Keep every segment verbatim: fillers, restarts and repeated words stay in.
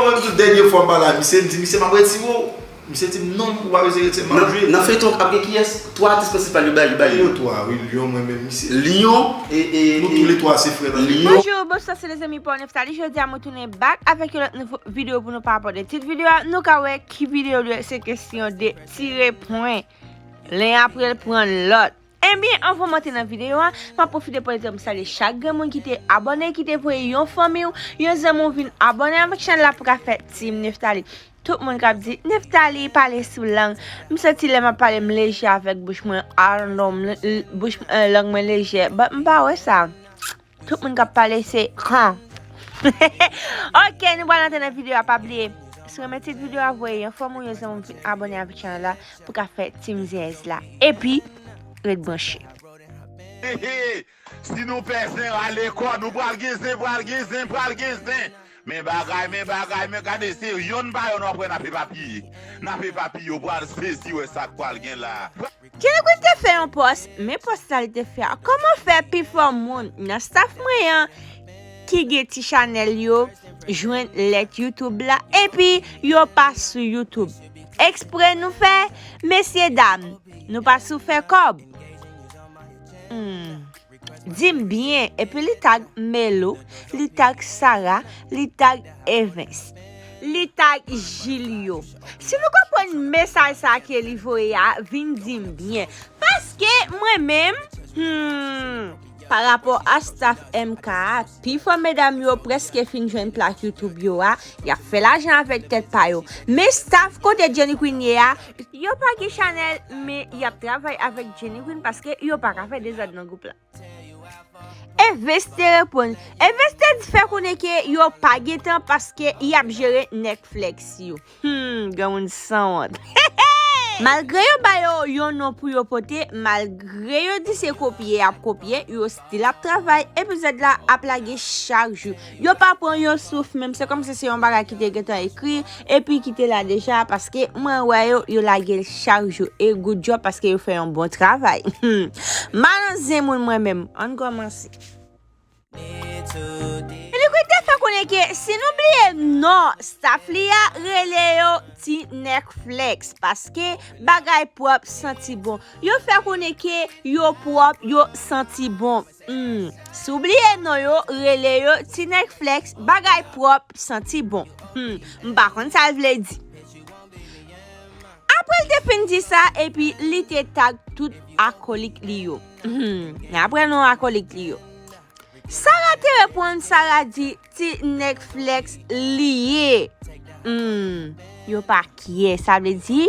Mwen menm tou dènye fwa m pale a misye, m di misye m ap retire w. Misye di m non, ou pa bezwen retire m, m ap jwe. Nan feyton ap gen kiyès? Twa atis prensipal yo bay, yo bay. Yo twa, wi, Lion, mwen menm, misye. Lion e, e, nou tou le twa se frè nan Lion. Bonjou, bonswa, se lezanmi pa w Neftali. Jodi a mwen tounen back avèk yon lòt nouvo videyo pou nou pa pèdi tit videyo a. Nou ka wè ki videyo l ye, se kesyon de tire pwen. Len apre l pran lòt. Ebyen, anvan m antre nan videyo a, m ap pwofite pran tan pou m salye chak grenn moun ki te abòne, ki te voye yon fanmi w, yon zanmi w vin abòne avèk chanèl la pou ka fè Team Neftali. Tout moun k ap di, "Neftali pale sou lang." M santi lè m ap pale, m leje avèk bouch mwen, I don't know, m l-, l-, bouch, eh, lang mwen leje. But m pa wè sa. Tout moun k ap pale se kan. Ok, nou pral antre nan videyo a, pa bliye. Si w renmen tit videyo a, voye yon fanmi w, yon zanmi w vin abòne avèk chanèl la pou ka fè Team Zeyèz la. Epi, ret branche. Si nou pè zen, rale kò nou, pral gen zen, pral gen zen, pral gen zen. Men bagay, men bagay, men gade se yonn pa yonn w ap wè n ap epapiye. N ap epapiye, w pral sezi wè sa k pral gen la. Jenny Queen te fè yon pòs, men pòs sa li te fè a, kòman fè pi fò moun nan staff mwen an ki gen ti chanèl yo jwenn lèt YouTube la, epi yo pa sou YouTube. Eksprè nou fè, mesye dam, nou pa sou fè kòb. Hmm. Di m byen, epi li tag Melo, li tag Sarah, li tag Evens, li tag Julio. Si nou konprann mesaj sa ke li voye a, vin di m byen. Paske mwen menm, hmm, pa rapò a staff M K a, pifò medam yo prèske fin jwenn plak YouTube yo a, y ap fè lajan avèk tèt pa yo. Men staff kote Jenny Queen ye a, yo pa gen chanèl, men y ap travay avèk Jenny Queen paske yo pa ka fè dezòd nan gwoup la. Evens te reponn. Evens te di fè konnen ke yo pa gen tan paske y ap jere Netflix yo. Hmm, granmoun sanwont. Malgre yo ba yo yon non pou yo pote, malgre yo di se kopye y ap kopye, yo still ap travay, epizòd la ap lage chak jou. Yo pa pran yon souf menm, se kòmsi se yon bagay ki te gentan ekri, epi ki te la deja, paske mwen wè yo, yo lage l chak jou, e good job paske yo fè yon bon travay. Malandren moun mwen menm, ann kòmanse. Jenny Queen te fè konnen ke si nou bliye non staff li a, rele yo ti Netflix, paske bagay pwòp santi bon. Yo fè konnen ke yo pwòp, yo santi bon. Hmm. Si w bliye non yo, rele yo ti Netflix, bagay pwòp, santi bon. Hmm. M pa konn sa l vle di. Apre l te fin di sa, epi li te tag tout akolik li yo. Hmm. Apre non akolik li yo. Sarah te reponn, Sarah di, ti Netflix li ye. Hmm, yo pa kyè. Sa vle di,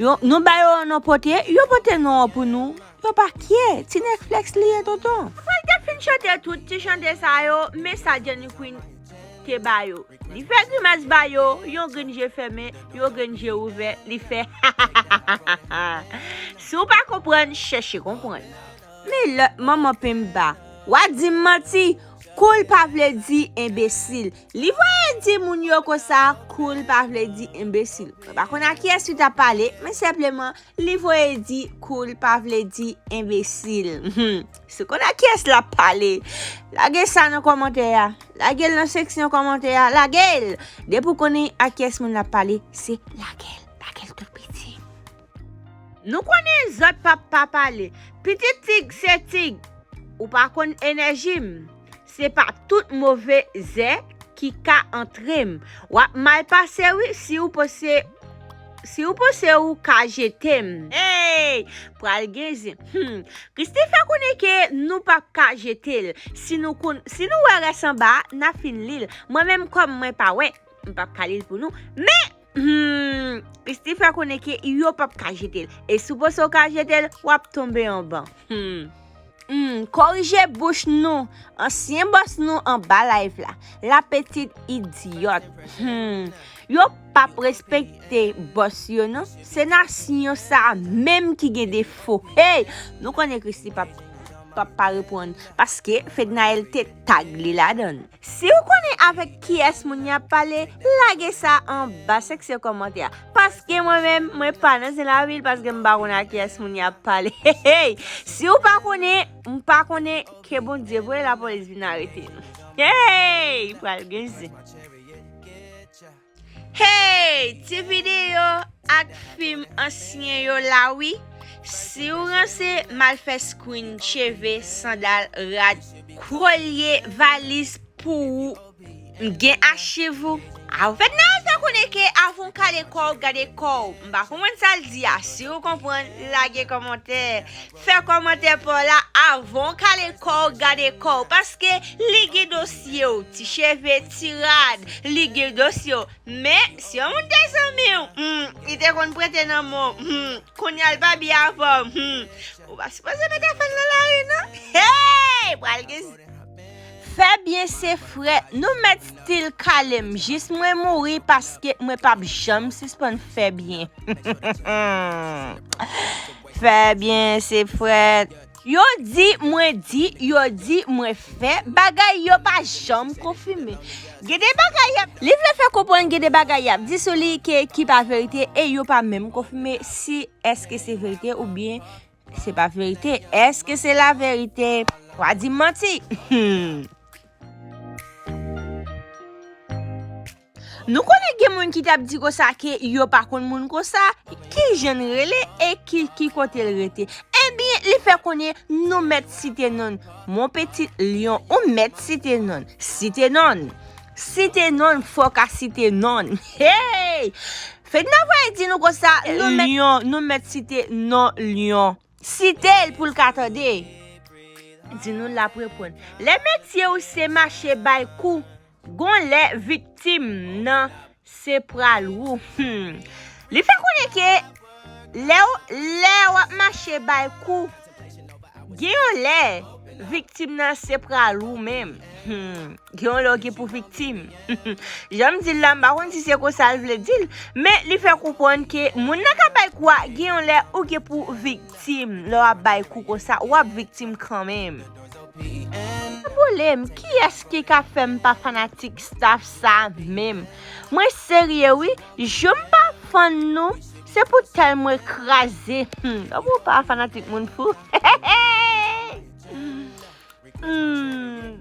yo, nou ba yo yon non pote, yo pote non an pou nou. Yo pa kyè. Ti Netflix li ye, tonton. Apre l te fin chante tout ti chante sa yo, men sa Jenny Queen te ba yo. Li fè grimas ba yo, yon grenn je fèmen, yon grenn je ouvè, li fè Si w pa konprann, chèche konprann. Men lòt manman penmba, w a di m manti, cool pa vle di enbesil. Li voye di moun yo konsa, cool pa vle di enbesil. Mwen pa konn a kiyès li t ap pale, men senpleman, li voye di cool pa vle di enbesil. Hmm. Si w konn a kiyès l ap pale, lage sa nan kòmantè a. Lage l nan seksyon kòmantè a. Lage l! Depi w konnen a kiyès moun l ap pale, se lage l. Lage l tout piti. Nou konnen zòt p ap pa pale. Pitit tig se tig. Ou pa konn enèji m. Se pa tout move zè ki ka antre m. W ap mal pase wi si w panse si w panse ou ka jete m. Hey! Pral gen zen. Hmm. Christie fè konnen ke nou p ap ka jete l. Si nou konn, si nou wè rès anba a, n a fin li l. Mwen menm kòm mwen pa wè, m p ap ka li l pou nou. Men Hmm, Christie fè konnen ke yo p ap ka jete l. E si w panse w ka jete l, w ap tonbe anba. Hmm. Hmm, korije bouch nou. Ansyen bòs nou anba live la. La petite idiote. Hmm. Yo p ap respekte bòs yo non. Se nasyon sa a menm ki gen defo. Hey! Nou konnen Christie p ap, p ap pa reponn. Paske Fednaelle te tag li ladan l. Si w konnen avèk kiyès moun y ap pale, lage sa anba seksyon kòmantè a. Paske mwen menm, mwen pa nan zen lavi l, paske m pa konn a kiyès moun y ap pale. Hey, hey! Si w pa konnen, m pa konnen, ke Bondye voye lapolis vin arete nou. Hey! Pral gen zen. Ti videyo ak fim ansyen yo la wi. Si w ranse, m al fè screen cheve, sandal, rad, kolye, valiz pou ou. M gen achiv ou. Fedna al fè konnen ke avan w kale kò w, gade kò w. M pa konprann sa l di a. Si w konprann, lage kòmantè. Fè kòmantè pa w la avan w kale kò w, gade kò w. Paske li gen dosye w. Ti cheve, ti rad, li gen dosye w. Men, si yon moun te zanmi w, hmm, li te konn prete nan men w, hmm, kounye a l pa byen avè w, hmm, ou pa sipoze mete afè l nan lari non. Hey! Pral gen Fè byen se frèt, nou mèt still kale m jis mwen mouri paske mwen p ap janm sispann fè byen. Fè byen se frèt. Yo di mwen di, yo di mwen fè, bagay yo pa janm konfime. Gen de bagay y ap, li vle fè konprann gen de bagay y ap di sou li ke, ki pa verite e yo pa menm konfime si èske se verite oubyen se pa verite. Èske se laverite? Pa di m manti. Nou konnen gen moun ki t ap di konsa ke yo pa konn moun konsa, ki jan l rele e ki, ki kote l rete. Ebyen, li fè konnen nou mèt site non l. Mon petit lion, ou mèt site non l. Site non l. Site non l, fò w ka site non l. Hey! Fedna voye di nou konsa, nou mèt, lion, nou mèt site non lion. Site l pou l ka tande. Di nou l ap reponn. Lè metye w se mache bay kou, gon lè viktim nan se pral ou. Hmm. Li fè konnen ke lè w, lè w ap mache bay kou, gen yon lè viktim nan se pral ou menm. Hmm. Gen yon lè w gen pou viktim. Jan m di l la, m pa konn si se konsa l vle di l, men li fè konprann ke moun nan k ap bay kou a, gen yon lè ou gen pou viktim. Lè w ap bay kou konsa, w ap viktim kanmenm. Boule m, kiyès ki ka fè m pa fanatik staff sa menm? Mwen serye wi, jou m pa fan nou, se pou tèl mwen kraze. Hmm, lè w pa fanatik moun fou. Hmm.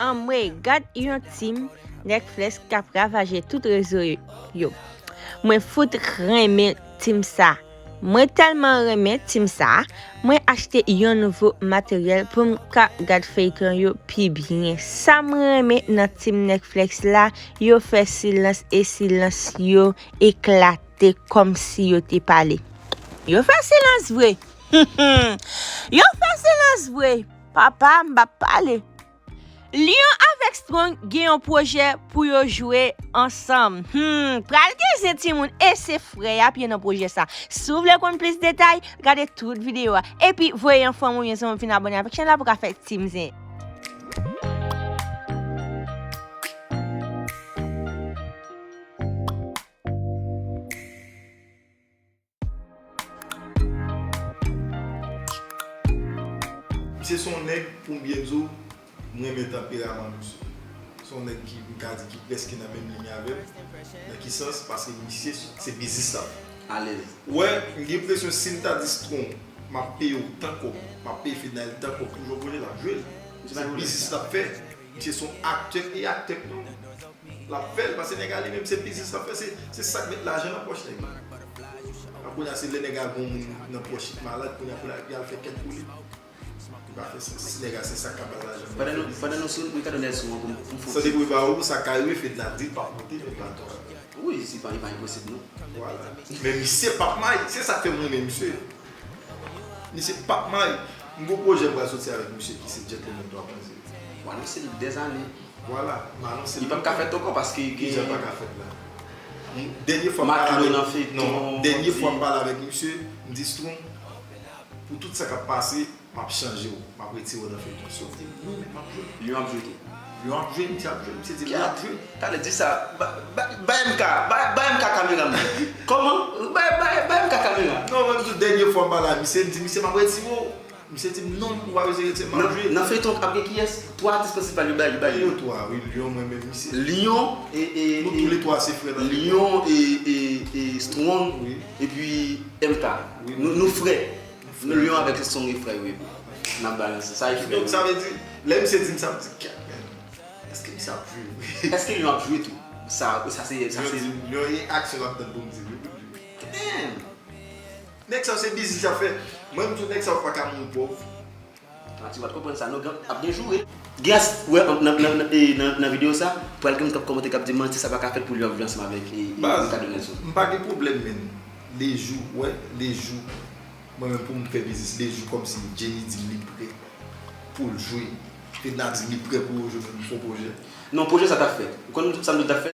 Anmwey, gad yon team Netflix k ap ravaje tout rezo yo. Mwen fout renmen team sa. Mwen tèlman renmen team sa, mwen achte yon nouvo materyèl pou m ka gad feyton yo pi byen. Sa m renmen nan team Netflix la, yo fè silans e silans yo eklate kòmsi yo te pale. Yo fè silans vre. Yo fè silans vre. Papa, m p ap pale. Lion avèk Strong gen yon pwojè pou yo jwe ansanm. Hmm, pral gen zen timoun e se frè y ap ye nan pwojè sa. Si w vle konn plis detay, gade tout videyo a. Epi voye yon fanm oubyen zanmi w vin abòne avèk chèn la pou w ka fè team zen. Misye se yon nèg, pou m byen di w, m renmen tanperaman misye. Se yon nèg ki, m ka di, ki prèske nan menm liy avè m. Nan ki sans? Paske misye se biznis l ap fè. Alèz. Ou wè, m gen enpresyon si m ta di Strong, m ap peye w tan kòb, m ap peye Fednaelle tan kòb pou jwe pwojè, l ap jwe l. Se biznis l ap fè. Misye se yon aktè e aktè tou. L ap fè l, paske nèg la li menm se biznis l ap fè, se, se sa k met lajan nan pòch nèg la. Kounye a se lè nèg la gon moun nan pòch li malad, kounye a pou l al, li al fè kèk pou li. Li pa fè sans. Si nèg la se sa k ka ba l lajan. Pandan nou, pandan nou sou, nou ka donn sou an pou m, pou m fè. Sa depi w ba ou, sa ka rive, Fedna di l p ap monte menm bato a. Wi, se pa, li pa enposib non. Vwala. Men misye p ap may, se sa k fè m renmen misye. Misye p ap may. M gon pwojè m pral soti avèk misye ki se Gentleman twa pwen zewo. W anonse l dèzane. Vwala, m anonse l. Li p ap ka fèt ankò paske gen. Kijan l pa ka fèt la? Dènye fwa m pale avèk, non, dènye fwa m pale avèk misye, m di Strong, pou tout sa k ap pase, m ap chanje w, m ap retire w nan feyton. Strong di m, non, men m ap jwe. Lion ap jwe tou. Lion ap jwe, misye ap jwe, misye di l ap jwe. Talè di sa, ba, ba, ba M K, ba, ba M K kamera m nan. Kòman? Ba, ba, ba M K kamera. Non, mwen m di w dènye fwa m pale a misye, m di misye m ap retire w. Misye di m non, ou pa bezwen retire m, m ap jwe. Nan feyton ap gen kiyès? Twa atis prensipal yo bay, yo bay. Yo twa, wi, Lion, mwen menm, misye. Lion e, e, nou toulètwa se frè nan feyton. Lion e, e, e Strong, wi, epi M K. Wi. Nou, nou frè. Nou frè. Lion avèk Strong e frè yo ye. N ap balanse. Sa e frè. Donk, sa vle di, lè misye di m sa, m di, "Kèt, men, èske misye ap jwe vre?" Èske Lion ap jwe tou? Sa, sa se, sa Yo se. Di, yo ye aksyon ap tann pou m di wi. Damn! Nèg sa yo se biznis y ap fè. Mwen m tou nèg sa yo pa ka mouri pòv. Mati, w pa t konprann sa, non, ap gen jou, wi. Gen as, wè, nan, nan, nan, e, nan, nan videyo sa, pral gen moun k ap kòmante, k ap di manti, sa pa ka fèt pou li ap viv ansanm avèk e, e, Baz, Ricardo Nelson. M pa gen pwoblèm, men. Lejou, wè, lejou. Mwen menm pou m fè biznis, lejou kòmsi Jenny di m li prè pou l jwe. Fedna di m li prè pou yo jwe menm fon pwojè. Non, pwojè sa t ap fèt. Ou konn sa m di w t ap